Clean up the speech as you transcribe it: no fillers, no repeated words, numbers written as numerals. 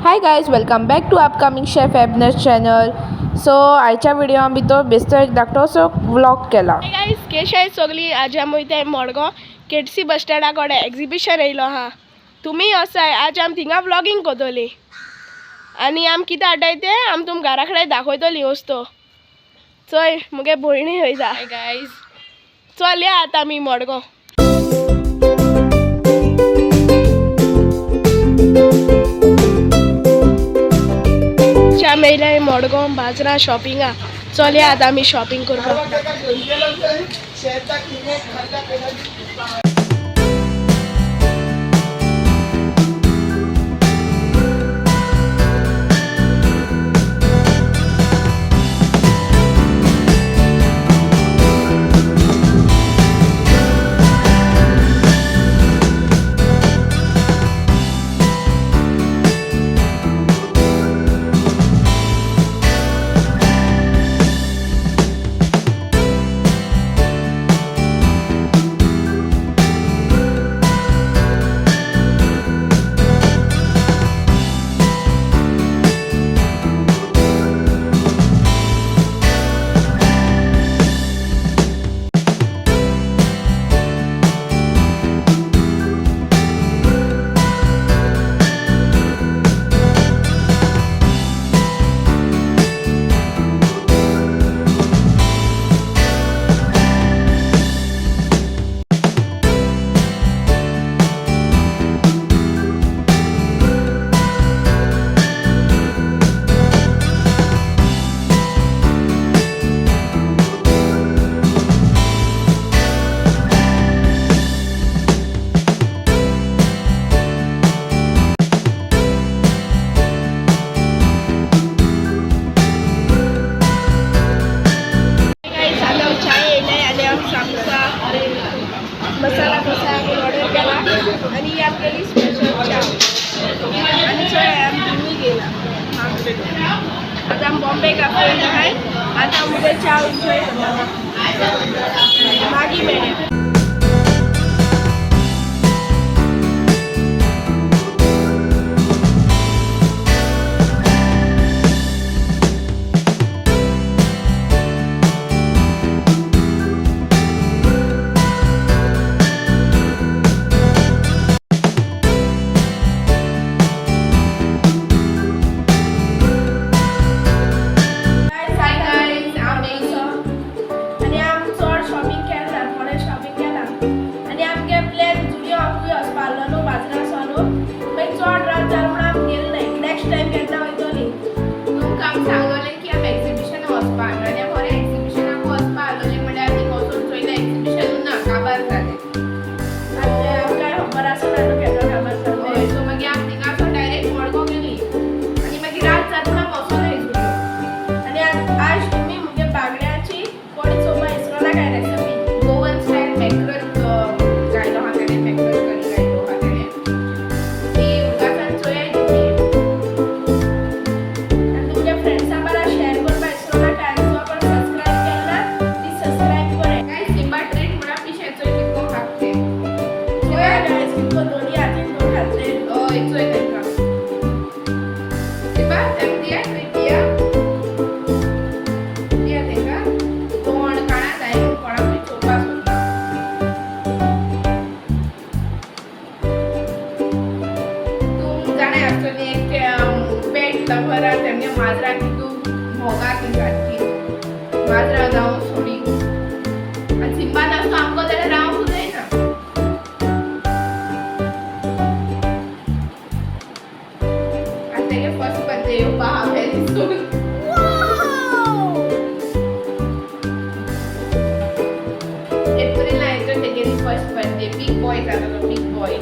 Hi guys, welcome back to upcoming chef Abner channel. So आयच्या video भितर बेस्तो एक धाकटोसो vlog केला. गाईज, केश सगळी. आज आमी वयताय मडगांव केडसी बस स्टँडा कडेन एग्जिबिशन येयलो आहा. तुमी वचाय. आज आमी थिंगा व्लॉगींग करतली आनी आमी कितें हाडटाय तें आमी तुमकां घरा कडेन दाखयतली वस्तू. चोय, मुगे भयणी वयता. गायज, चल या आतां आमी मडगांव. आमी येयले मडगांव बाजरा शॉपिंगा. चल या आतां आमी शॉपिंग करपाक. गाईज, आतां हांव चाय येयले आनी आमी सामोसा, मसाला डोसा आमी ऑर्डर केला आनी ही आमगेली स्पेशल च्या. आनी चोय, आमी तिनूय घेयला. आतां आमी बॉम्बे काफे वयता. आतां आमगे च्या एन्जॉय करता. मागीर मेळया. हाय गायज, आमी आनी आमी चड शॉपिंग केलें ना, थोडें शॉपिंग केलां. आनी आमगे प्लॅन जुलियो वचपा आहलो न्हू बाजरा न्हू, मागीर चड रात जाल म्हूण आमी गेले नाय. नेक्स्ट टायम केन्ना वयतली. तुमकां आमी सांगलें की आमी एग्जिबिशनाक वचपा आनी आमी खरें एग्जिबिशनाक वचपा आसलोलीं. म्हणल्यार थिंग वचून चोयलें, एग्जिबिशन ना, काबार जालें. आनी आमकां खबर आसना न्हू केन्ना काबार जालें. हय, सो मागीर आमी थिंगा डायरेक्ट मडगांव गेली आनी मागीर रात जाता म्हूण आमी वचोनाय जुलियो. आनी आज तुमी मुगे बांगड्याची कोणी चोवपा विसरो नाका रेसिपी. गोवन स्टायल मॅकरल गायलो आहा तेणें, मॅकरल करी गायलो आहा तेणें. ती उदकासान चोयाय तुमी. आनी तुमच्या फ्रेंड्सां बारा शेअर करपा विसरो नाका. आनी जो कोण सबस्क्रायब केला ना ती सबस्क्रायब कराय. काय सिम्बा ट्रीट म्हणा, फिश चोय कितको खात ते. चोया गायज, कितको दोनी हातीन दोन घातले. हय, चोय तांकां. सिम्बा, तेम दिया ट्रीट, दिया दिया तांकां. तोंड काणा जाय कोणाकूय चोवपा सोदना. तूं जाणाय आसतली, एक पेट लवर आहा तेमगे माजरां कितू मोगा ती सारकी माजरां जावं सुणी. आनी सिम्बा नासतो आमकां जाल्यार रावंक जायना. आनी तेगे फर्स्ट बर्थडे येवपा आहा very soon. एप्रिला येतो तेगेली फर्स्ट बर्थडे. बीग बॉय जातलो, बीग बॉय.